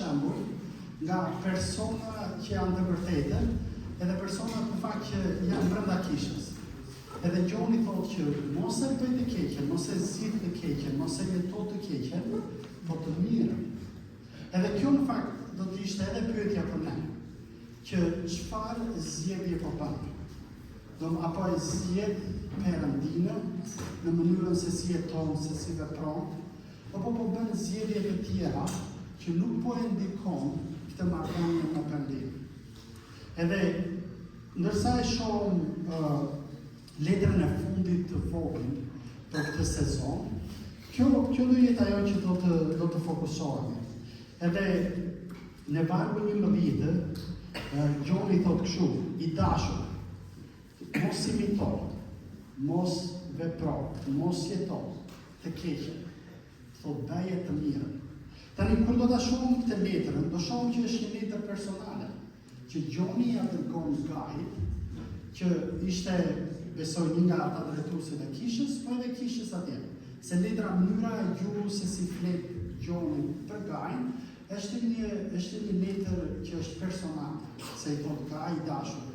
shembuj nga persona që janë të vërtetë, edhe persona në fakt që janë brenda kishës. Edhe Gjoni thotë që mos e bëj të keqen, mos e zgjidh të keqen, mos e jeto të keqen, po të mirën. Edhe kjo në fakt do të ishte edhe pyetja për ne, që çfarë zgjedhje po bën? Do apo e zgjedh Perëndinë në mënyrën se si jeton, se si vepron, apo po bën zgjedhje të tjera që nuk po e ndikon këtë marrëdhënie me Perëndinë. Edhe ndërsa e shohim uh, letrën e fundit të vogël për këtë sezon, kjo kjo do jetë ajo që do të do të fokusohemi. Edhe në vargun 11, Gjoni thotë kështu, i dashur, mos imito, mos vepro, mos jeto të keqen, thotë bëje të mirën. Tani, kur do ta shohim këtë letrën, do shohim që është një letër personale, që Gjoni ia dërgon Gajit, që ishte, besoj, një nga ata drejtuesit e kishës, po edhe kishës atje. Se letra mënyra e gjuhës se si flet Gjoni për Gajin, është një është një letër që është personale, se i thotë Gaj i dashur,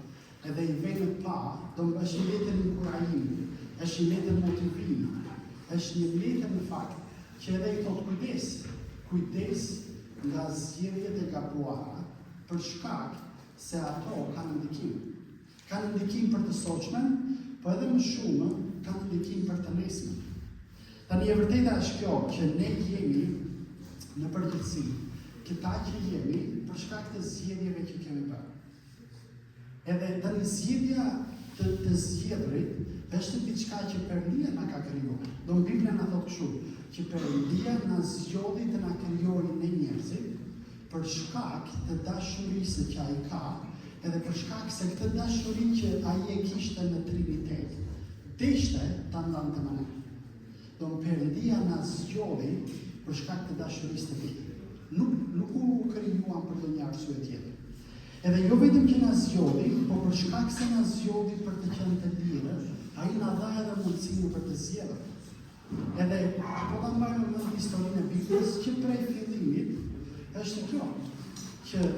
edhe i vë në pah, do është një letër inkurajimi, është një letër motivimi, është një letër në fakt që edhe i thotë kujdes, kujdes nga zgjedhjet e gabuara, për shkak se ato kanë ndikim. Kanë ndikim për të sotmen, po edhe më shumë kanë ndikim për të nesërmen. Tani e vërteta është kjo që ne jemi në përgjithësi, këta që jemi për shkak të zgjedhjeve që kemi bërë. Edhe tani zgjedhja të, të zgjedhurit është diçka që Perëndia na ka krijuar. Do në Bibla na thotë kështu, që Perëndia na zgjodhi të na krijojë ne njerëzit për shkak të dashurisë që ai ka, edhe për shkak se këtë dashuri që ai e kishte në Trinitet, deshte ta ndante me ne. Do në Perëndia na zgjodhi për shkak të dashurisë të tij. Nuk nuk u krijuam për ndonjë arsye tjetër. Edhe jo vetëm që na zgjodhi, po për shkak se na zgjodhi për të qenë të lirë, ai na dha edhe mundësinë për të zgjedhur. Edhe po ta mbajmë në mend historinë e Biblës që prej fillimit është kjo, që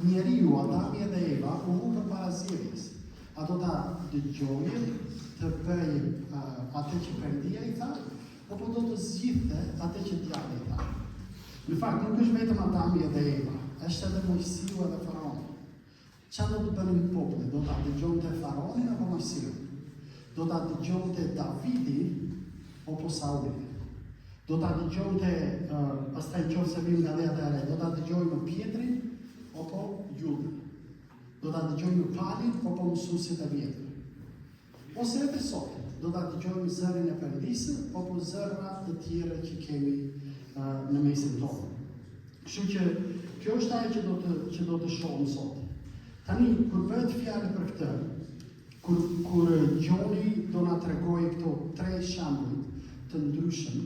njeriu, Adami edhe Eva, u vu përpara zgjedhjes. A do ta dëgjojë të bëjë uh, atë që Perëndia i tha, apo do të zgjidhte atë që djalli i tha? Në fakt nuk është vetëm Adami edhe Eva, është edhe Moisiu edhe Faraoni. Ça do të bënin populli? Do ta dëgjonte Faraonin apo Moisiun? Do ta dëgjonte Davidin apo Saulin? Do ta dëgjonte, uh, pastaj në qoftë se vijmë nga Dhjata e Re, do ta dëgjojmë Pjetrin apo Judën? Do ta dëgjojmë Palin apo mësuesit e vjetër? Ose edhe sot, do ta dëgjojmë zërin e Perëndisë apo zëra të tjerë që kemi uh, në mesin tonë. Kështu që kjo është ajo që do të që do të shohim sot. Tani kur bëhet fjalë për këtë, kur kur Gjoni do na tregojë këto tre shembuj të ndryshëm,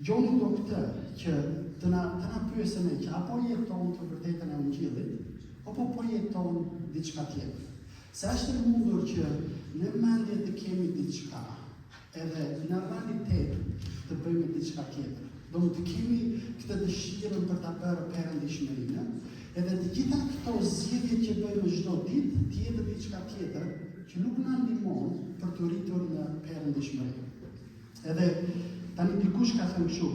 Gjoni do këtë që të na të na pyesë ne që apo jeton të vërtetën e Ungjillit, apo po jeton diçka tjetër. Se është e mundur që në mendje të kemi diçka, edhe në realitet të bëjmë diçka tjetër. Do të kemi këtë dëshirën për ta bërë perëndishmërinë, edhe të gjitha këto zgjedhje që bëjmë çdo ditë, të jetë diçka tjetër që nuk na ndihmon për të rritur në perëndishmëri. Edhe tani dikush ka thënë kështu,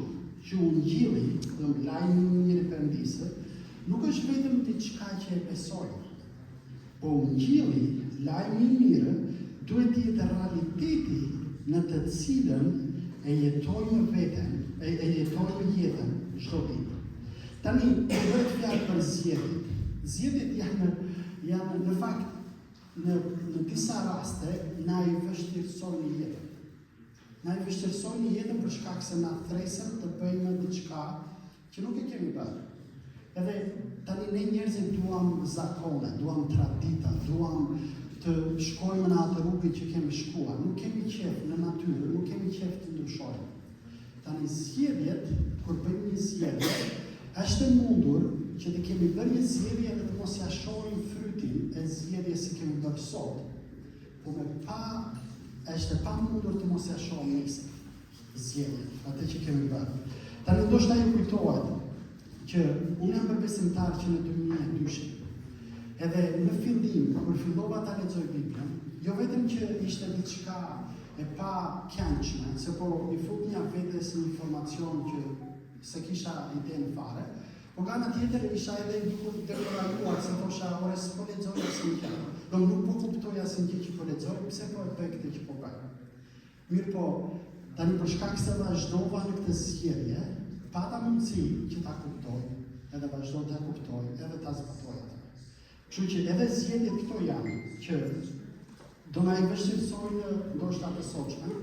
që ungjilli, do lajmi i mirë i Perëndisë, nuk është vetëm diçka që e besojmë, Po ungjilli, lajmi i mirë, duhet të jetë realiteti në të cilën e jetojmë veten, e, e jetojmë jetën çdo ditë. Tani, kur bëhet fjalë për zgjedhjet, zgjedhjet janë janë në fakt në në disa raste na i vështirësojnë jetën. Na i vështirësojnë jetën për shkak se na thërrasin të bëjmë diçka që nuk e kemi bërë. Edhe tani ne njerëzit duam zakone, duam tradita, duam të shkojmë në atë rrugë që kemi shkuar. Nuk kemi qef në natyrë, nuk kemi qef të ndryshojmë. Tani zgjedhjet, kur bëjmë një zgjedhje, është e mundur që të kemi bërë një zgjedhje dhe të mos ja shohim frytin e zgjedhjes që kemi bërë sot. Po me pa është e pamundur të mos ja shohim nesër. Zgjedhjen, atë që kemi bërë. Tani ndoshta ju kujtohet. që unë jam bërë besimtar që në 2002-shin. Edhe në fillim, kur fillova ta lexoj Biblën, jo vetëm që ishte diçka e pakëndshme, se po i futnja vetes një informacion që s'e kisha idenë fare, po nga ana tjetër isha edhe duke u dekurajuar, se thosha, ore, s'po lexoj asnjë gjë. Do nuk po kuptoj asnjë gjë që po lexoj, pse po e bëj këtë që po bëj. Mirëpo, tani për shkak se vazhdova në këtë zgjedhje, pata mundësi që ta kuptoj, edhe vazhdoj ta kuptoj, edhe ta zbatoj atë. Kështu që edhe zgjedhjet këto janë që do na i vështirësojnë ndoshta të sotshme,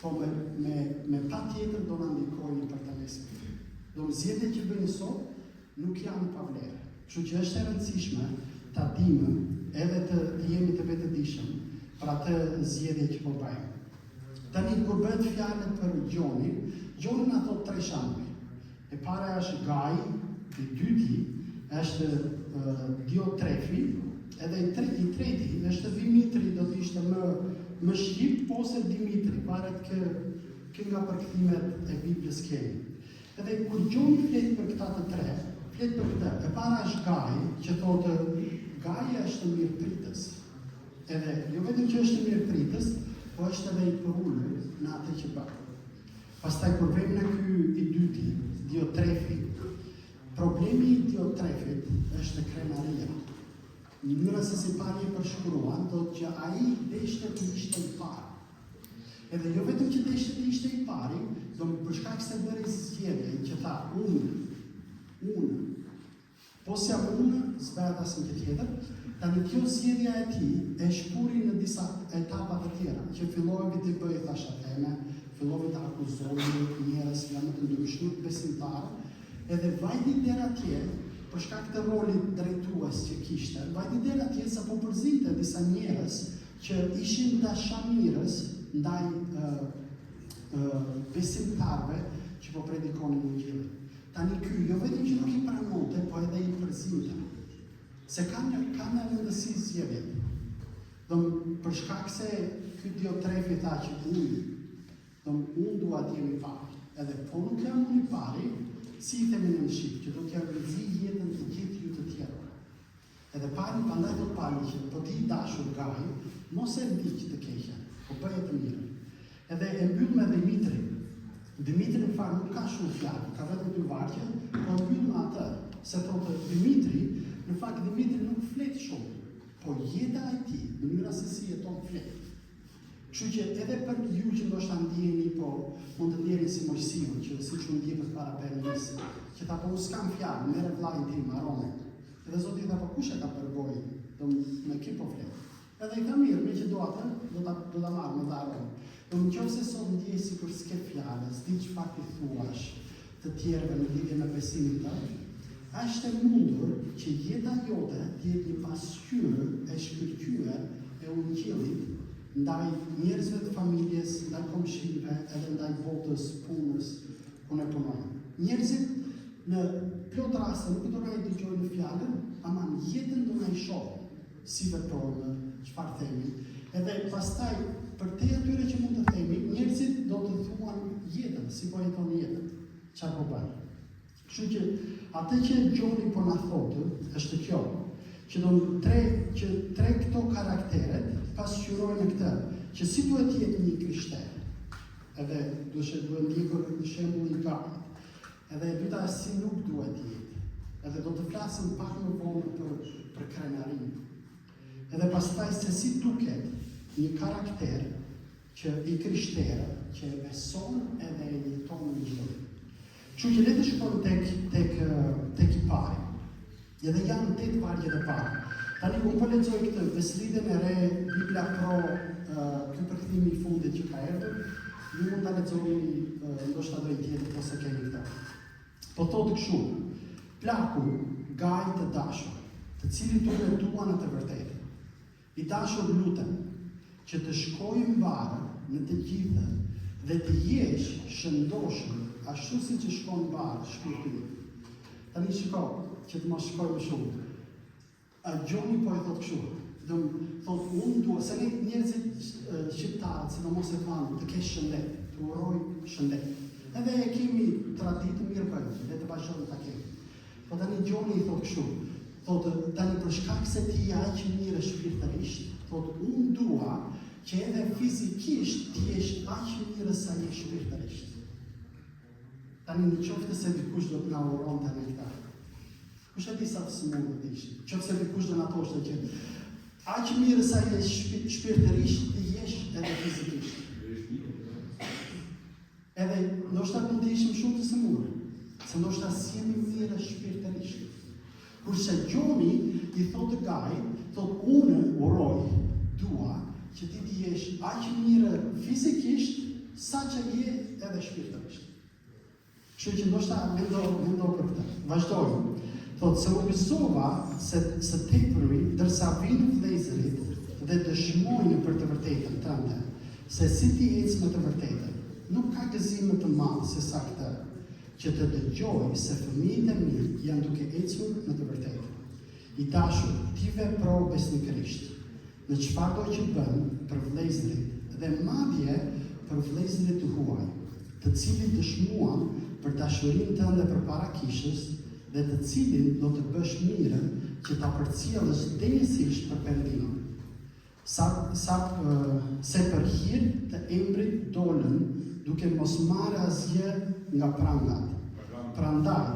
po me me me patjetër do na ndikojnë për të nesërmen. Do zgjedhjet që bëjmë sot nuk janë pa vlerë. Kështu që është e rëndësishme ta dimë edhe të, të jemi të vetëdijshëm për atë zgjedhje që po bëjmë. Tani kur bëhet fjalë për Gjonin, Gjoni na thotë tre shembuj. E para është Gai, i dyti është uh, Diotrefi, edhe i, tre, i treti është Dimitri, do të ishte më më shqip ose Dimitri, varet kë kë nga përkthimet e Biblës kemi. Edhe kur Gjoni flet për këta të tre, flet për këtë. E para është Gai, që thotë Gai është mirëpritës. Edhe jo vetëm që është mirëpritës, po është edhe i përulur në atë që bën. Pastaj kur vem në ky i dyti, Diotrefi, problemi i Diotrefit është krenaria. Mënyra se si Pali e përshkruan, thotë që ai deshte të ishte i parë. Edhe jo vetëm që deshte të ishte i pari, do për shkak se bëri zgjedhjen që tha unë, unë, po s'jam unë, s'bëhet asnjë gjë tjetër, tani kjo zgjedhja e tij e shpuri në disa etapa të tjera, që filloi të bëjë thashatheme, filloi të akuzojë njerëz nga më të ndryshmit, besimtarë, edhe vajti deri atje, për shkak të rolit drejtues që kishte, vajti deri atje sa po përzinte disa njerëz që ishin dashamirës ndaj besimtarëve që po predikonin ungjillin. Tani ky jo vetëm që nuk i pranonte, po edhe i përzinte. Se kanë kanë rëndësi zgjedhjet. Do për shkak se ky Diotrefi tha që unë, do unë dua të jem i pari. Edhe po nuk jam unë i pari, si i themi në shqip, që do t'ja nxij jetën të gjithë ju të tjerëve. Edhe Pali, prandaj thotë Pali që po ti i dashur Gai, mos e ndiq të keqen, po bëje të mirën. Edhe e mbyll me Dhimitrin. Dhimitri në fakt nuk ka shumë fjalë, ka vetëm dy vargje, po e mbyll me atë, se thotë Dhimitri, në fakt Dhimitri nuk flet shumë, po jeta e tij, mënyra se si jeton flet. Kështu që edhe për ju që ndoshta ndjeheni po mund të ndjeheni si Mojsiu, që siç u ndje përpara Perëndisë, që tha po unë s'kam fjalë, merre vllajin tim, Aronin. Edhe Zoti i tha po kush e ka bërë gojën, do me kë po flet. Edhe i tha mirë, meqë do atë, do ta do ta marr me dha Aronin. Do në qoftë se sot ndjej sikur s'ke fjalë, s'di çfarë t'i thuash të tjerëve në lidhje me besimin tënd, është e mundur që jeta jote të jetë një pasqyrë e shkëlqyer e ungjillit ndaj njerëzve të familjes, ndaj komshinjve, edhe ndaj botës, punës ku ne punojmë. Njerëzit në plot raste nuk do na i dëgjojnë fjalën, ama në jetën do na i shohin si veprojmë, çfarë themi. Edhe pastaj përtej atyre që mund të themi, njerëzit do të thuan jetën, si po jeton jetën, çfarë po bën. Kështu që atë që Gjoni po na thotë është kjo, që do tre që tre këto karakteret pasqyrojnë këtë, që si duhet të jetë një krishterë. Edhe duhet duhet ndjekur shembullin i Gait. Edhe e dyta është si nuk duhet të jetë. Edhe do të flasim pak më vonë për për krenarinë. Edhe pastaj se si duket një karakter që i krishterë që e beson edhe e jeton ungjillin. Kështu që le të shkojmë tek tek tek i pari. Edhe janë tetë vargjet e para. Tani unë po lexoj këtë Besëlidhjen e Re Bibla Pro, uh, ky përkthimi i fundit që ka erdhur, ju mund ta lexoni uh, ndoshta do i tjetër po s'e keni këtë. Po thotë kështu: Plaku, Gaj të dashur, të cilin unë e dua në të vërtetë. I dashur lutem, që të shkojë mbarë në të gjitha dhe të jesh shëndoshur ashtu siç shkon mbarë shpirti yt. Tani shiko, që të mos shkoj më shumë. A Gjoni po e thotë kështu, do thotë unë dua se ne njerëzit shqiptarët, sidomos e thonë të kesh shëndet, të uroj shëndet. Edhe e kemi traditë mirë bëjmë, le të vazhdojmë ta kemi. Tani Gjoni i thotë kështu, thotë tani për shkak se ti je aq i mirë shpirtërisht, thotë unë dua që edhe fizikisht të jesh aq i mirë sa je shpirtërisht. Tani në qoftë se dikush do të na uronte me këtë. Kush e di sa të sëmurë do të ishim. Qoftë se dikush do na thoshte që aq mirë sa je shpirtërisht, të jesh edhe fizikisht. Edhe ndoshta mund të ishim shumë të sëmurë, se ndoshta s'jemi mirë shpirtërisht. Kurse Gjoni i thotë Gajit, thotë unë uroj, dua që ti të jesh aq mirë fizikisht sa që je edhe shpirtërisht. Kështu që ndoshta mendo, mendo për këtë. Vazhdojmë. Thotë se u gëzova se së tepërmi ndërsa vijnë vëllezërit dhe dëshmojnë për të vërtetën tënde, se si ti ec me të vërtetën. Nuk ka gëzim më të madh se sa këtë, që të dëgjoj se fëmijët e mi janë duke ecur në të vërtetë. I dashur, ti vepro besnikërisht në çfarëdo që bën për vëllezërit dhe madje për vëllezërit të huaj, të cilët dëshmuan për dashurinë tënde përpara kishës dhe të cilin do të bësh mirë që ta përcjellësh denjësisht për Perëndinë. Sa, sa, se për hir të emrit dolën duke mos marrë asgjë nga prangat. Prandaj,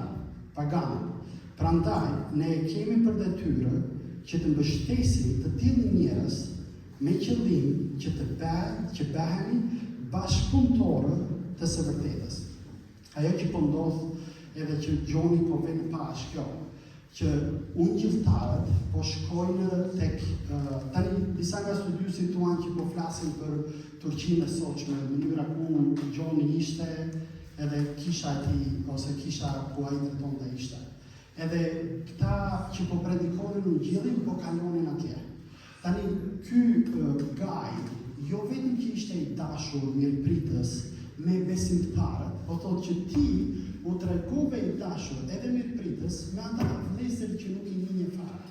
paganët. Prandaj, ne e kemi për detyrë që të mbështesim të tillë njerëz me qëllim që të bë, që bëhemi bashkëpunëtorë të së vërtetës. Ajo që po ndodh edhe që Gjoni po vë në pah është kjo, që ungjilltarët po shkojnë tek tani disa nga studiuesit thuan që po flasin për Turqinë e sotshme, mënyra ku Gjoni ishte edhe kisha e tij ose kisha ku ai drejtonte ishte. Edhe këta që po predikonin ungjillin po kalonin atje. Tani ky Gaj jo vetëm që ishte i dashur, mirëpritës me besimtarët, po thotë që ti u tregove i dashur edhe mirëpritës me ata vëllezër që nuk i njihje fare.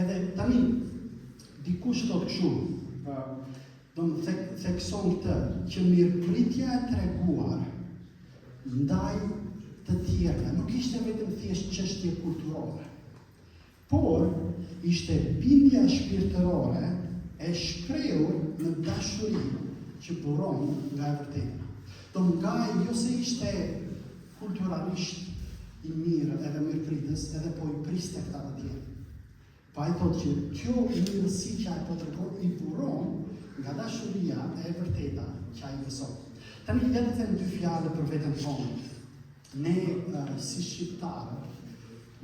Edhe tani dikush thotë kështu, do më thek, thekson këtë, që mirëpritja e treguar ndaj të tjerëve nuk ishte vetëm thjesht çështje kulturore. Por, ishte bindja shpirtërore e shprehur në dashuri që buron nga e vërteta. Domethënë Gaji jo se ishte kulturalisht i mirë edhe mirëpritës, edhe po i priste këta të tjerë. Po ai thotë që kjo mirësi që ai po tregon i buron nga dashuria e vërteta që ai beson. Tani ja të them dy fjalë për veten tonë. Ne si shqiptarë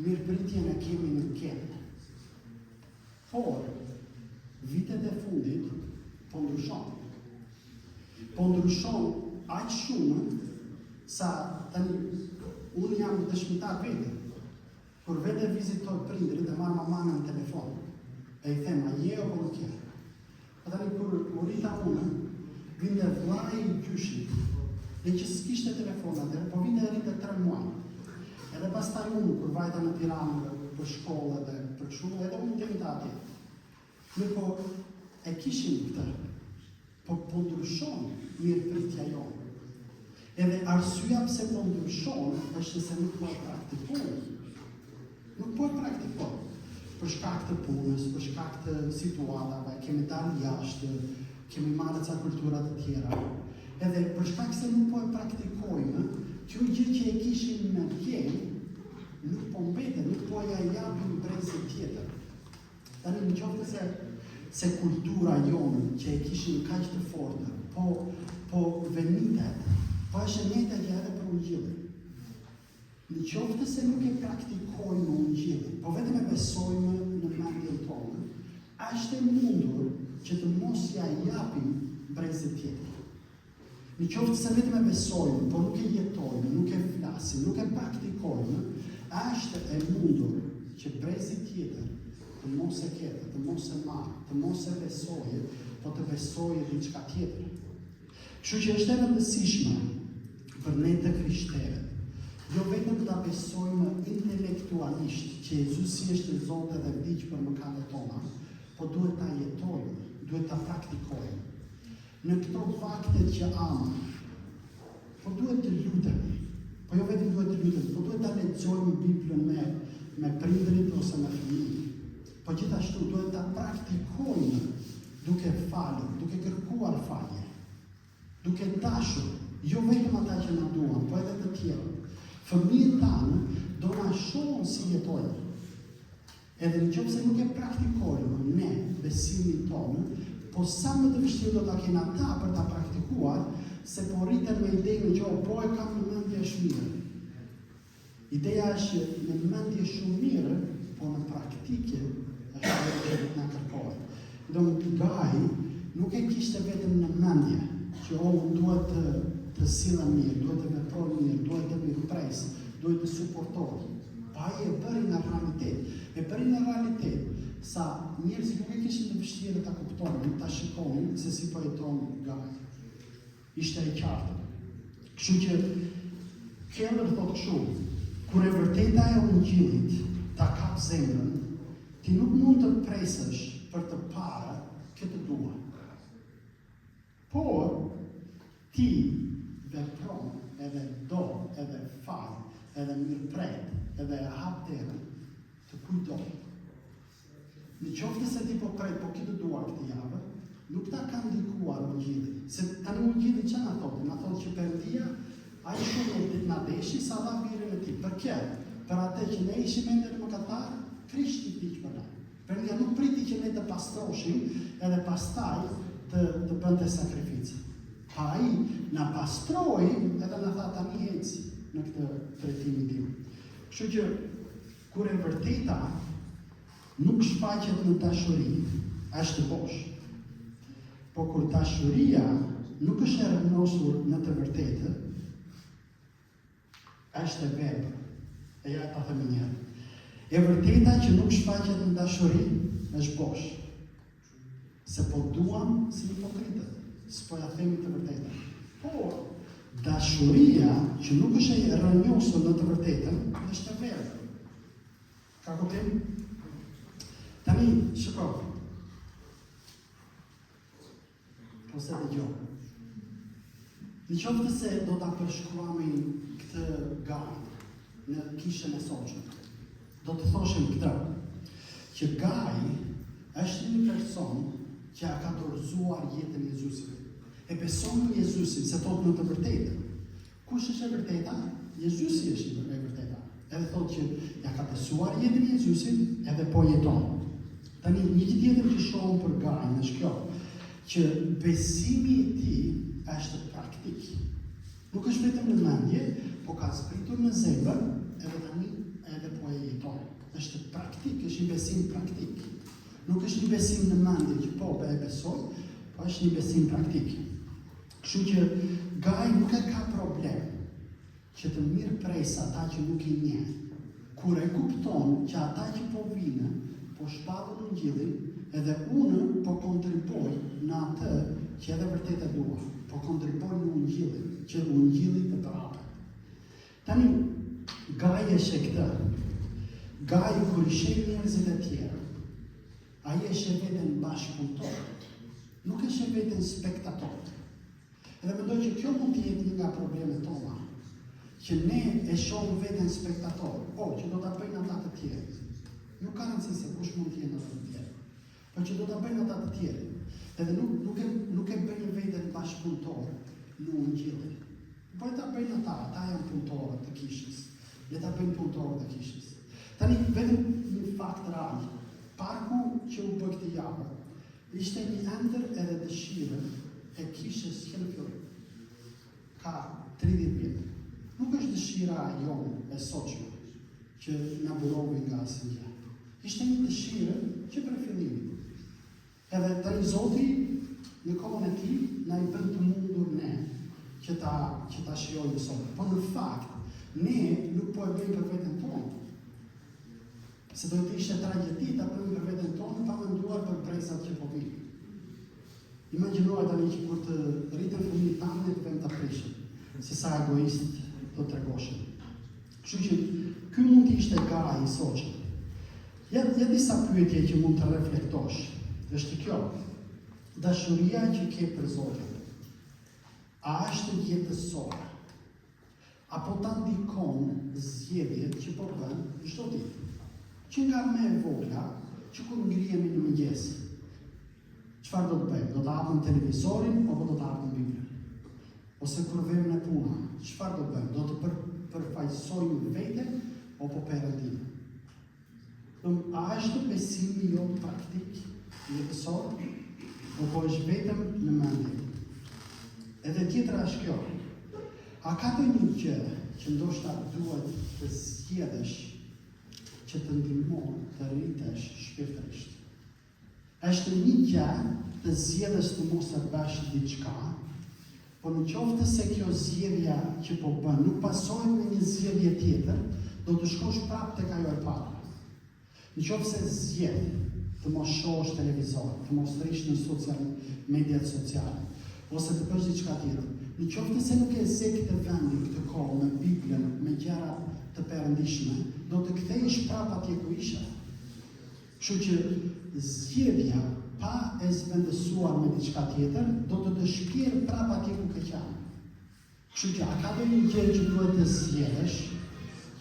mirëpritjen e kemi në gen. Por vitet e fundit po ndryshon. Po ndryshon aq shumë sa tani unë jam dëshmitar vetë. Kur vete vizitoj prindërit e marr mamanë në telefon. E i them, a je apo nuk je? Po tani kur u rrita unë, vinte vllai i gjyshit, dhe që s'kishte telefon atëherë, po vinte e rrinte 3 muaj. Edhe pastaj unë kur vajta në Tiranë për shkollë edhe për kështu, edhe unë denda atje. Mirëpo e kishim këtë, po po ndryshon mirëpritja jonë. Edhe arsyeja pse po ndryshon është se nuk po e praktikojmë. Nuk po e praktikojmë. Për shkak të punës, për shkak të situatave, kemi dalë jashtë, kemi marrë ca kultura të tjera. Edhe për shkak se nuk po e praktikojmë, kjo gjë që e kishim në gen, nuk po mbetet, nuk po ja japim brezit tjetër. Tani në qoftë se se kultura jonë që e kishim kaq të fortë, po po venitet, po është e njëjta gjë edhe për ungjillin. Në qoftë se nuk e praktikojmë ungjillin, po vetëm e besojmë në mendjen tonë, është e mundur që të mos ja japim brezit tjetër. Në qoftë se vetëm e besojmë, por nuk e jetojmë, nuk e flasim, nuk e praktikojmë, është e mundur që brezi tjetër të mos e ketë, të mos e marrë, të mos e besojë, po të besojë diçka tjetër. Kështu që është e rëndësishme për ne të krishterët, jo vetëm ta besojmë intelektualisht që Jezusi është Zot edhe vdiq për mëkatet tona, po duhet ta jetojmë, duhet ta praktikojmë. Në këto vakte që amë, po duhet të lutemi. Po jo vetëm duhet të lutemi, po duhet ta lexojmë Biblën me. gjithashtu duhet ta praktikojmë duke falur, duke kërkuar falje, duke dashur, jo vetëm ata që na duan, po edhe të tjerët. Fëmijët tanë do na shohin si jetojmë. Edhe në qoftë se nuk e praktikojmë ne besimin tonë, po sa më të vështirë do ta kenë ata për ta praktikuar, se po rriten me idenë që o po e kam në mendje është mirë. Ideja është që në mendje shumë mirë, po në praktike është ajo që na kërkohet. Domethënë Gai nuk e kishte vetëm në mendje që o unë duhet të të sillem mirë, duhet të veproj mirë, duhet të mirëpres, duhet të suportoj. Po ai e bëri në realitet. E bëri në realitet sa njerëzit nuk e kishin të vështirë ta kuptonin, ta shikonin se si po jeton Gai. Ishte e qartë. Kështu që Keller thotë kështu, kur e vërteta e ungjillit ta kap zemrën, ti nuk mund të presësh për të parë kë të dua. Por ti vepron edhe do edhe fal edhe mirëpret edhe e hap derën të kujtdo. Në qoftë se ti po pret, po kë të dua këtë javë, nuk ta ka ndikuar ungjilli. Se tani ungjilli ça na thotë? Na thotë që Perëndia aq shumë na deshi sa dha birin e tij. Për kë? Për atë që ne ishim ende mëkatarë, Krishti vdiq për ne. Perëndia nuk priti që ne të pastroheshim edhe pastaj të të bënte sakrificë. Po ai na pastroi edhe na tha tani ec në këtë drejtimin tim. Kështu që Kur e vërteta nuk shfaqet në dashuri, është bosh. Po kur dashuria nuk është e rrënjosur në të vërtetë, është e verbër. E ja ta them një herë. E vërteta që nuk shfaqet në dashuri është bosh. Se po duam si hipokritët, s'po ja themi të vërtetën. Por, dashuria që nuk është e rrënjosur në të vërtetën, është e verbër. Ka kuptim? Tani, shiko. Ose dëgjo. Në qoftë se do ta përshkruanim këtë Gai në kishën e sotshme, do të thoshim këtë, që Gai është një person që ia ka dorëzuar jetën Jezusit. E beson në Jezusin, se thotë në të vërtetë. Kush është e vërteta? Jezusi është e vërteta. Edhe thotë që ja ka besuar jetën Jezusit edhe po jeton. Tani, një gjë tjetër që shohim për Gajin është kjo, që besimi i tij është praktik. Nuk është vetëm në mendje, po ka zbritur në zemër edhe tani edhe po e jeton. Është praktik, është një besim praktik. Nuk është një besim në mendje që po e besoj, po është një besim praktik. Kështu që Gai nuk e ka problem që të mirëpresë ata që nuk i njeh. Kur e kupton që ata që po vijnë, po shpallin ungjillin, edhe unë po kontribuoj në atë që edhe vërtet e dua, po kontribuoj në ungjillin, që ungjilli të përhapet. Tani, Gai e sheh këtë. Gai kur i sheh njerëzit e tjerë, Ai e sheh veten bashkëpunëtor, nuk e sheh veten spektator. Edhe mendoj që kjo mund të jetë një nga problemet tona, që ne e shohim veten spektator, o, që do ta bëjnë ata të tjerë. Nuk ka rëndësi se kush mund të jenë ata të tjerë, po që do ta bëjnë ata të tjerë. Edhe nuk nuk e nuk e bëjnë veten bashkëpunëtor në ungjillin. Po le ta bëjnë ata, ata janë punëtorët të kishës. Le ta bëjnë punëtorët e kishës. Tani vetëm një fakt real. Parku që u bë këtë javë ishte një ëndërr edhe dëshirë e kishës që në fillim. Ka 30 vjet. Nuk është dëshira jonë e sotshme që na burovi nga asnjë. Ishte një dëshirë që prej fillimit. Edhe tani Zoti në kohën e tij na i bën të mundur ne që ta që ta shijojmë sot. Po në fakt ne nuk po e bëjmë për veten tonë. Se do të ishte tragjedi ta bëjmë për veten tonë pa menduar për brezat që po vijnë. Imagjinoje tani që kur të rriten fëmijët tanë ne të vëmë ta prishim, se sa egoist do të tregoshim. Kështu që ky mund të ishte Gai i sotshëm. Ja, ja disa pyetje që mund të reflektosh. Është kjo. Dashuria që ke për Zotin, a është jetësore? Apo ta ndikon zgjedhjet që po bën çdo ditë? Që nga më e vogla. Që kur ngrihemi në mëngjes, çfarë do të bëjmë? Do të hapim televizorin apo do të hapim Biblën? Ose kur vemi në punë, çfarë do të bëjmë? Do të për, përfaqësojmë veten apo Perëndinë? Dom, a është besimi jot praktik, jetësor, apo është vetëm në mendje? Edhe tjetra është kjo. A ka ndonjë gjë që ndoshta duhet të zgjedhësh që të ndihmon të rritesh shpirtërisht? Është një gjë të zgjedhësh të mos e bësh diçka, por në qoftë se kjo zgjedhja që po bën nuk pasohet me një zgjedhje tjetër, do të shkosh prapë tek ajo e para. Në qoftë se zgjedh të mos shohësh televizor, të mos rrish në social mediat sociale, ose të bësh diçka tjetër, në qoftë se nuk e zë këtë vendin, këtë kohë me Biblën, me gjëra të perëndishme, do të kthehesh prapë atje ku ishe. Kështu që zgjedhja pa e zëvendësuar me diçka tjetër, do të të shpjerë prapë atje ku ke qenë. Kështu që a ka ndonjë gjë që duhet të zgjedhësh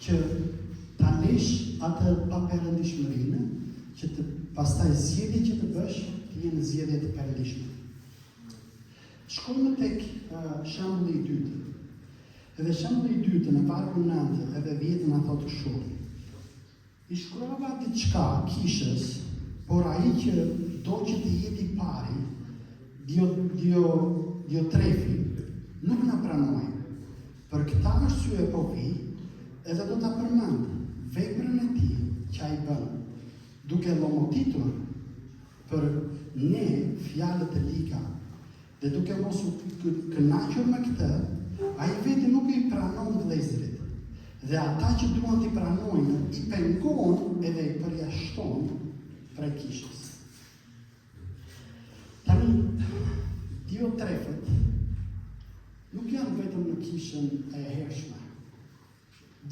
që ta lesh atë paperëndishmërinë, që të pastaj zgjedhjet që të bësh të jenë zgjedhje të perëndishme. Shkojmë tek uh, shembulli i dytë. Edhe shembulli i dytë në vargun 9 edhe 10 na thotë kështu. I shkrova diçka kishës, por ai që do që të jetë i pari, Dio, Dio, Diotrefi, nuk na pranoi. Për këtë arsye po vij, edhe do ta përmend veprën e tij që ai bën, duke llomotitur për ne fjalë të liga, Dhe duke mos u kënaqur me këtë, ai vetë nuk i pranon vëllezërit. Dhe ata që duan t'i pranojnë, i pengon edhe i përjashton prej kishës. Tani, Diotrefët nuk janë vetëm në kishën e hershme.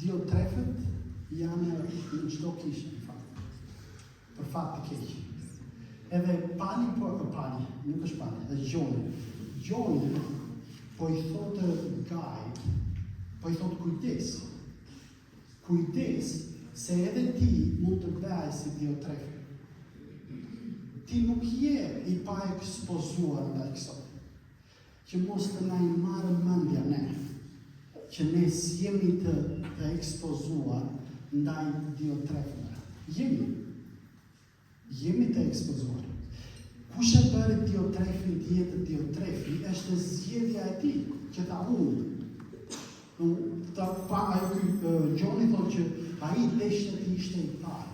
Diotrefët janë në çdo kishë, në fakt. Për fat të keq. Edhe Pali po e Pali, nuk është Pali, është Gjoni. Gjoni po i thotë Gajit, po i thotë kujdes. Kujdes se edhe ti mund të bëhesh si Diotrefi. Ti nuk je i paekspozuar ndaj kësaj. Që mos të na i marrë mendja ne, që ne s'jemi të të ekspozuar ndaj Diotrefëve. Jemi. Jemi të ekspozuar. Kush e bëri Diotrefin të jetë Diotrefi, është zgjedhja e tij, që tha unë. Ta, pa, ai ky Gjoni thotë që ai deshte të ishte i pari.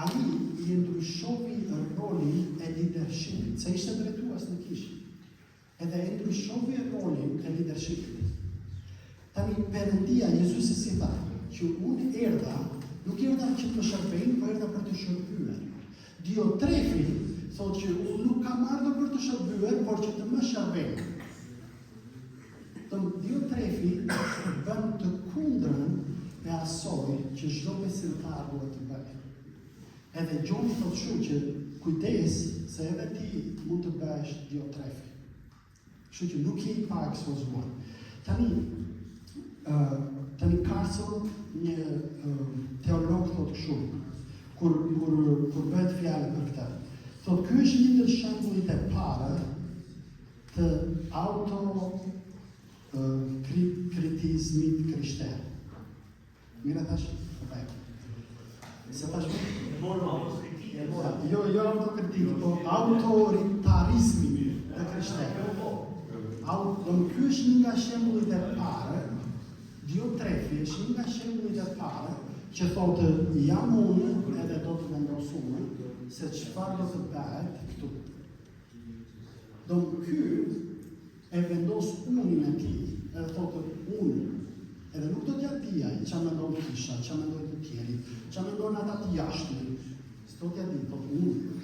Ai i ndryshoi rolin e leadershipit, se ishte drejtues në kishë. Edhe e ndryshoi rolin e leadershipit. Tani Perëndia Jezusi si tha, që unë erdha, nuk erdha që të shërbejnë, po erdha për të shërbyer. Diotrefi thotë që unë nuk kam ardhur për të shërbyer, por që të më shërbejnë. Domethënë Diotrefi bën të kundrën e asoj që çdo besimtar duhet të bëjë. Edhe Gjoni thotë kështu që kujdes se edhe ti mund të bëhesh Diotrefi. Kështu që nuk je i pa ekspozuar. Tani, uh, tani Carson, një uh, teolog thotë kështu, kur, kur, kur bëhet fjalë për këtë, thotë ky është një ndër shembullit e parë të auto kritizmit krishterë. Mirë e thashë? Po jo. Se thashë mirë? E morëm autokritikë. E mora. Jo, jo autokritikë, po autoritarizmi të krishterë. Au, do në ky është një nga shembullit e parë, Diotrefi është një nga shembullit e parë, që thotë jam unë edhe do të vendos unë, se çfarë do të bëhet këtu. Do ky e vendos unin e tij, edhe thotë unë, edhe nuk do t'ja di ai, ça mendon kisha, ça mendojnë të tjerit, ça mendojnë ata të jashtmi, s'do t'ja di, thotë unë,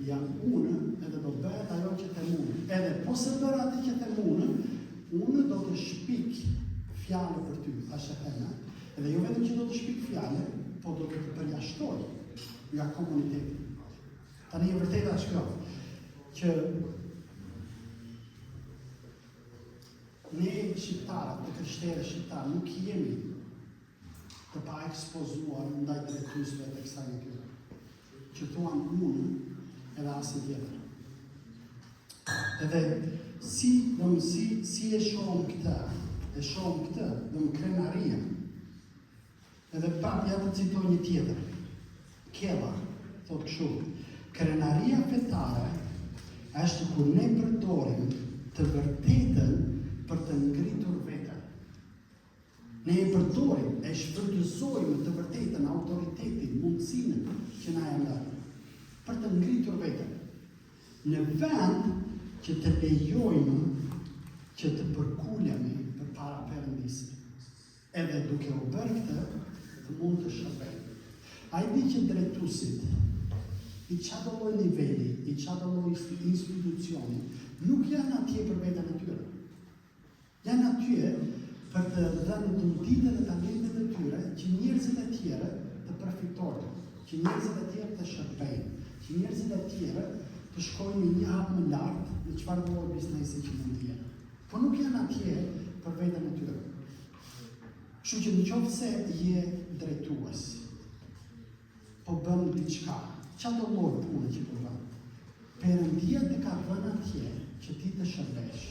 jam unë, edhe do bëhet ajo që them unë. Edhe po s'e bëre atë që them unë, unë do të shpik fjalë për ty, thashetheme, edhe jo vetëm që do të shpik fjalë, po do të të përjashtoj nga komuniteti. Tani e vërteta është kjo, që ne shqiptarët, të krishterë shqiptarë, nuk jemi. të paekspozuar ndaj drejtuesve të kësaj natyre, që thuan unë edhe asnjë tjetër. Edhe si, do si, si e shohim këtë, e shohim këtë, do më krenaria. Edhe prapë ja të citoj një tjetër. Kela, thotë kështu, krenaria fetare është kur ne përdorim të vërtetën për të ngritur veten. Ne e përdorim, e shfrytëzojmë të vërtetën, autoritetin, mundësinë që na janë dhënë për të ngritur veten. Në vend që të lejojmë që të përkulemi përpara Perëndisë. Edhe duke u bërë këtë, të mund të shërbejmë. A e di që drejtuesit i çdo lloj niveli, i çdo lloj institucioni, nuk janë atje për veten e tyre. Janë atje për të dhënë dhuntitë dhe talentet e tyre që njerëzit e tjerë të përfitojnë, që njerëzit e tjerë të shërbejnë, që njerëzit e tjerë të shkojnë në një hap më lart në çfarëdo lloj biznesi që mund të jenë. Po nuk janë atje për veten e tyre. Kështu që në qoftë se je drejtues, po bën diçka, çdo lloj pune që po bën. Perëndia të ka vënë atje që ti të shërbesh,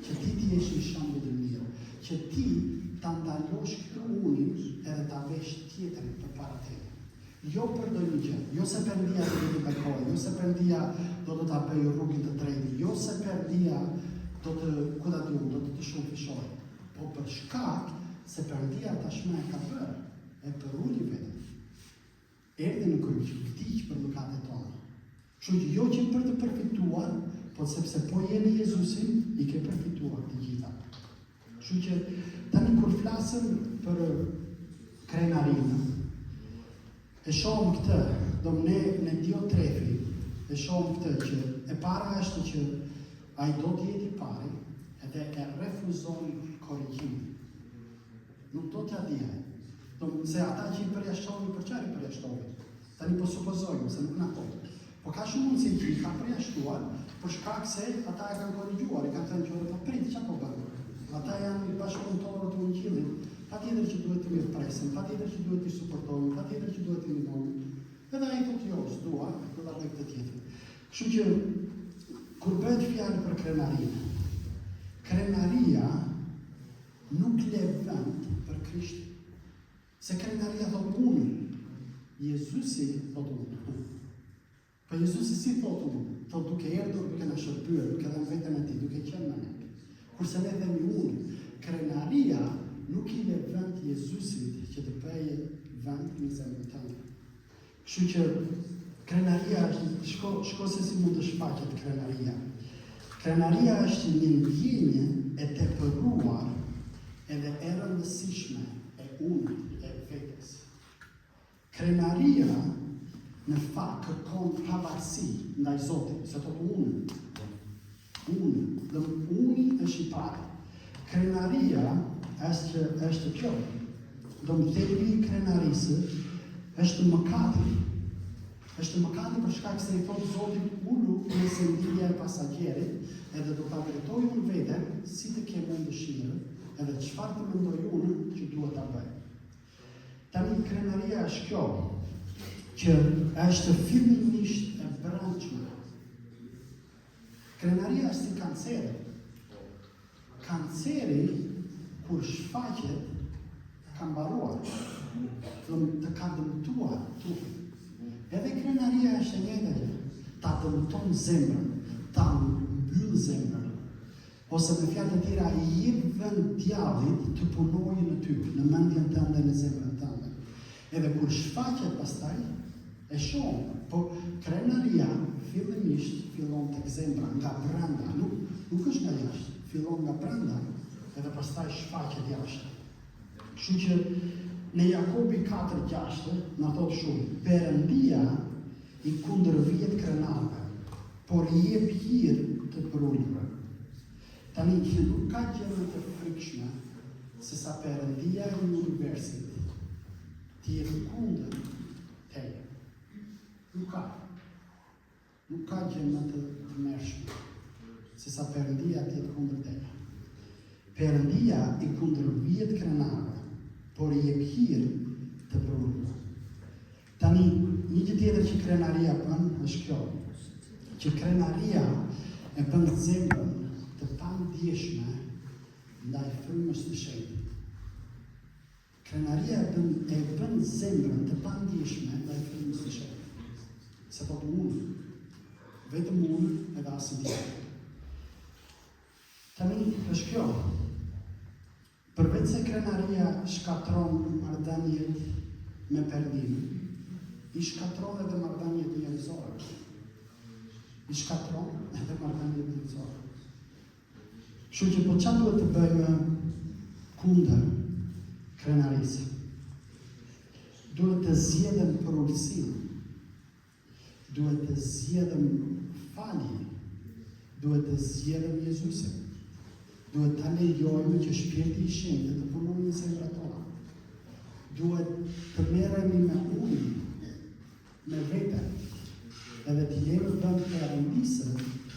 që ti të jesh një shembull i mirë, që ti ta ndalosh këtë unin edhe ta vesh tjetrin përpara teje. Jo për ndonjë gjë, jo se Perëndia do të të bekojë, jo se Perëndia do të ta bëjë rrugën të drejtë, jo se Perëndia do të, ku ta di unë, do të të shumëfishojë, po për shkak se Perëndia tashmë e ka bërë, e përuli veten. Erdhi në kryq, vdiq për mëkatet tona. Kështu që jo që për të përfituar, po sepse po je në Jezusin, i ke përfituar të gjitha. Kështu që tani kur flasim për krenarinë, e shohim këtë, do ne në Diotrefi, e shohim këtë që e para është që ai do të jetë i pari edhe e refuzon korrigjimin. Nuk do t'ja dijë ai. Do se ata që i përjashtoni, për çfarë i përjashtoni? Tani po supozojmë se nuk na thotë. Po ka shumë mundësi që i ka përjashtuar për shkak se ata e kanë korrigjuar, i kanë thënë që po prit, çfarë po bën? Ata janë bashkëpunëtorë të ungjillit, patjetër që duhet t'i mirëpresim, patjetër që duhet t'i suportojmë, patjetër që duhet t'i ndihmojmë. Edhe ai thotë jo, s'dua, do ta bëj këtë tjetër. Kështu që kur bëhet fjalë për krenarinë, krenaria Nuk le vend për Krishtin. Se krenaria thotë unë. Jezusi thotë unë. Po Jezusi si thotë unë? Thotë duke erdhur, duke na shërbyer, duke dhënë veten e tij, duke qenë me ne. Kurse ne themi unë, krenaria nuk i le vend Jezusit që të bëjë vend në zemrën tënde. Kështu që krenaria është, shko, shko se si mund të shfaqet krenaria. Krenaria është një ndjenjë e tepëruar edhe e rëndësishme e unit, e vetes. Krenaria në fakt kërkon pavarësi ndaj Zotit, se thotë unë. Unë, dhe uni është i pari. Krenaria është është kjo. Do më thelbi i krenarisë është mëkati. Është mëkati për shkak se i thotë Zotit ulu në sendilja e pasagjerit edhe do ta drejtoj unë veten si të kem unë dëshirë edhe çfarë të mendoj unë që duhet ta bëj. Tani krenaria është kjo, që është fillimisht e brendshme. Krenaria është si kanceri. Kanceri, kur shfaqet, ka mbaruar. Do të ka dëmtuar trupin. Edhe krenaria është e njëjta gjë. Ta dëmton zemrën, ta mbyll zemrën. Ose me fjalë të tjera, i jep vend djallit të punojë në ty, në mendjen tënde, në zemrën tënde. Edhe kur shfaqet pastaj, e shohim, po krenaria fillimisht fillon tek zemra, nga brenda, nuk nuk është nga jashtë, fillon nga brenda edhe pastaj shfaqet jashtë. Kështu që në Jakobi 4:6 na thotë kështu, Perëndia i kundërvihet krenarëve, por i jep hir të përulurve. Tani që nuk ka gjë më të frikshme se sa Perëndia i universit të jetë kundër teje. Nuk ka. Nuk ka gjë më të tmerrshme se sa Perëndia të jetë kundër teje. Perëndia i kundërvihet krenarëve, por i jep hir krenaria bën është kjo, që krenaria e bën zemrën të pandjeshme ndaj frymës të shenjtë. Krenaria e bën e bën zemrën të pandjeshme ndaj frymës së shenjtë. Se po unë, vetëm unë edhe asnjë tjetër. Tani është kjo. Përveç se krenaria shkatërron marrëdhëniet me Perëndinë, i shkatërron edhe marrëdhëniet njerëzore. I shkatërron edhe marrëdhëniet njerëzore. Kështu që po ça duhet të bëjmë kundër krenarisë? Duhet të zgjedhim përulësinë. Duhet të zgjedhim faljen. Duhet të zgjedhim Jezusin. Duhet ta lejojmë që Shpirti i Shenjtë të punojë në zemrat tona. Duhet të merremi me ujë, me veten, edhe t'i lejmë vend Perëndisë,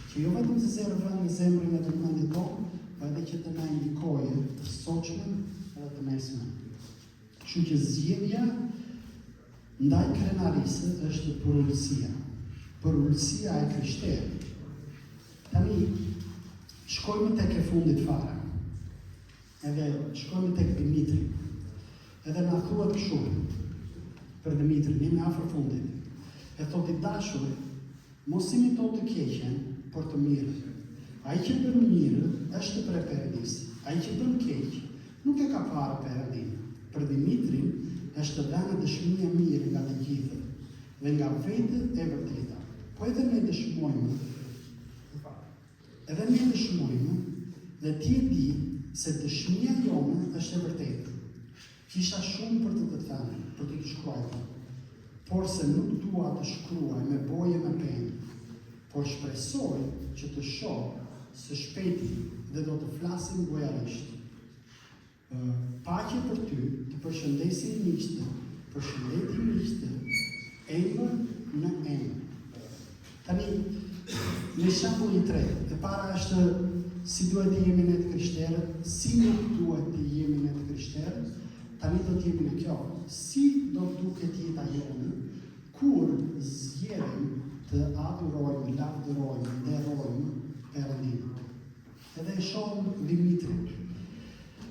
që jo vetëm të zërë vend në zemrën e të mendjen tonë, po edhe që të na ndikojë të sotmen edhe të nesërmen. Kështu që zgjedhja ndaj krenarisë është përulësia. Përulësia e krishterë. Tani, shkojmë tek e fundit fare. Edhe shkojmë tek Dimitri. Edhe na thuhet kështu për Dimitrin, jemi afër fundit. E thotë i dashur, Mos imito të keqen, por të mirën. Ai që bën mirë është prej Perëndisë, ai që bën keq, nuk e ka parë Perëndinë. Për Dhimitrin është dhënë dëshmi e mirë nga të gjithë, dhe nga vetë e vërteta. Po edhe ne dëshmojmë, edhe ne dëshmojmë, dhe ti e di se dëshmia jonë është e vërtetë. Kisha shumë për të të thënë, për të të shkruajtur, por se nuk dua të shkruaj me bojë e me penë, por shpresoj që të shoh së shpejti dhe do të flasim gojarisht. Paqe për ty, të përshëndesin miqtë, përshëndeti miqtë, emër në emër. Tani, një shembull i tretë. E para është si duhet të jemi ne të krishterët, si nuk duhet të jemi ne të krishterët. Tani do të jemi në kjo. Si do të duket jeta jonë kur zgjedhim të adhurojmë, lavdërojmë, nderojmë Perëndinë. Edhe e shohim Dhimitrin.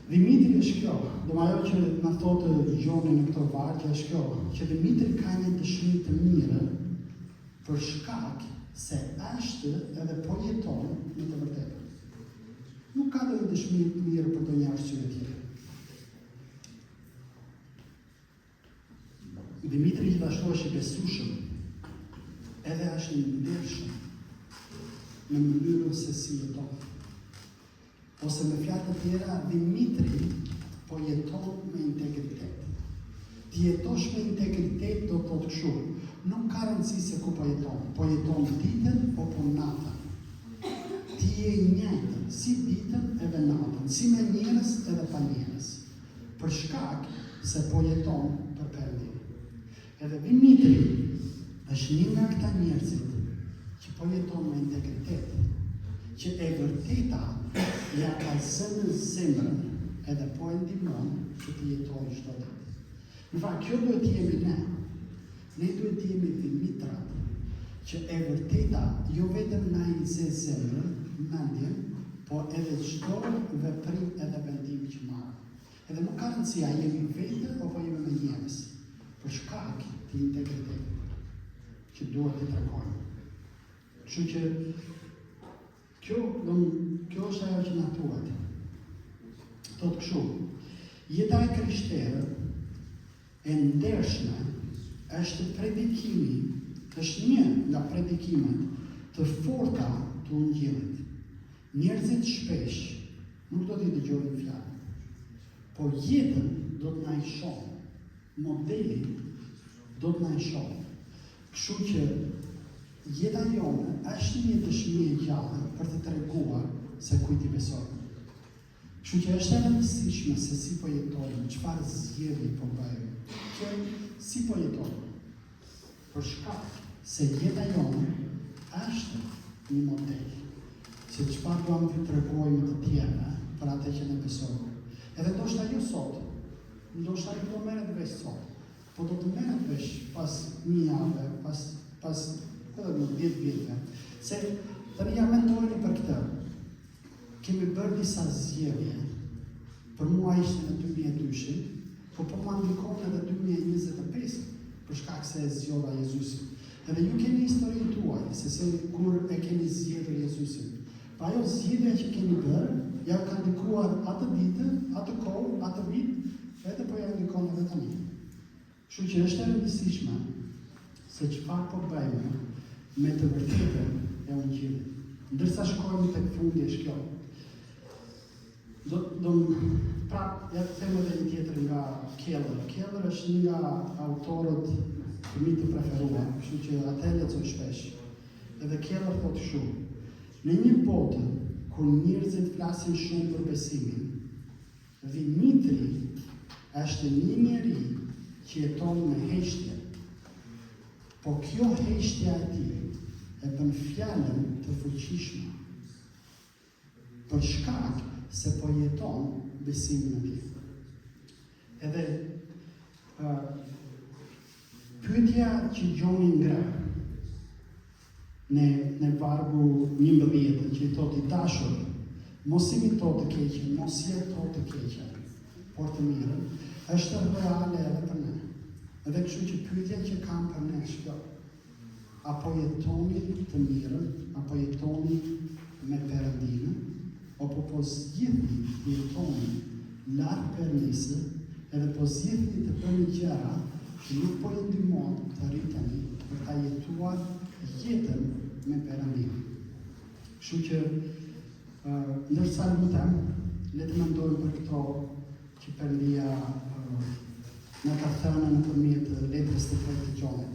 Dhimitri është kjo, do ajo që na thotë Gjoni në këto vargje është kjo, që Dhimitri ka një dëshmi të mirë për shkak se është edhe po jeton në të vërtetën. Nuk ka ndonjë dëshmi të mirë për ndonjë arsye tjetër. Dhimitri gjithashtu është i besueshëm, edhe është i ndershëm në mënyrën se si jeton. Ose me fjalë të tjera, Dhimitri po jeton me integritet. Të jetosh me integritet do të thotë kështu, nuk ka rëndësi se ku po jeton, po jeton ditën apo natën. Ti je i njëjtë, si ditën edhe natën, si me njerëz edhe pa njerëz. Për shkak se po jeton për Perëndinë. Edhe Dhimitri është një nga këta njerëzit që po jeton me integritet, që e vërteta ja ka zënë zemrën edhe po e ndihmon që të jetojë çdo ditë. Në fakt, kjo duhet të jemi ne. Ne duhet të jemi Dhimitrat, që e vërteta jo vetëm na i zë zemrën, mendjen, po edhe çdo veprim edhe vendim që marrim. Edhe nuk ka rëndësi a jemi vetë apo jemi me njerëz, për shkak të integritetit që duhet të tregojmë. Kështu që kjo do kjo është ajo që na thuhet. Thotë kështu. Jeta e krishterë e ndershme është predikimi, është një nga predikimet të forta të ungjillit. Njerëzit shpesh nuk do t'i dëgjojnë fjalët, por jetën do të na i shohin, modelin do të na i shohin. Kështu që jeta jonë është një dëshmi e gjallë për të treguar se kujt i besojmë. Kështu që është e rëndësishme se si po jetojmë, çfarë zgjedhje po bëjmë, që si po jetojmë. Për shkak se jeta jonë është një model se çfarë duam të tregojmë të tjerëve për atë që ne besojmë. Edhe ndoshta jo sot, ndoshta nuk do merret vesh sot, po do të merret vesh pas një jave, pas. Pas edhe në 10 vjetëve. Se tani ja mendojeni për këtë. Kemi bërë disa zgjedhje. Për mua ishte në 2002-shin, po po ma ndikon edhe 2025 për shkak se e zgjodha Jezusin. Edhe ju keni historinë tuaj, se se kur e keni zgjedhur Jezusin. Po ajo zgjedhja që keni bërë, ja ka ndikuar atë ditë, atë kohë, atë vit, edhe po ja ndikon edhe tani. Kështu që është e rëndësishme se çfarë po bëjmë me të vërtetën e Ungjillit. Ndërsa shkojmë tek fundi është kjo. Do do pra, ja të them edhe një tjetër nga Keller. Keller është një nga autorët të mi të preferuar, kështu që atë e lexoj shpesh. Edhe Keller thotë kështu: Në një botë kur njerëzit flasin shumë për besimin, Dhimitri është një njeri që jeton me heshtje. Po kjo heshtja e tij e bën fjalën të fuqishme. Për shkak se po jeton besimin e tij. Edhe uh, pyetja që Gjoni ngre në në vargu 11 që i thotë i dashur, mos imito të keqen, mos jeto të keqen, por të mirën, është reale edhe për ne. Edhe kështu që pyetja që kam për ne është kjo. A po jetoni të mirën, a po jetoni me Perëndinë, apo po zgjidhni të jetoni larg Perëndisë, edhe po zgjidhni të bëni gjëra që nuk po ju ndihmon të rriteni për ta jetuar jetën me Perëndinë. Kështu që ndërsa lutem, le të mendojmë për këto që Perëndia na ka thënë nëpërmjet letrës të tretë të Gjonit.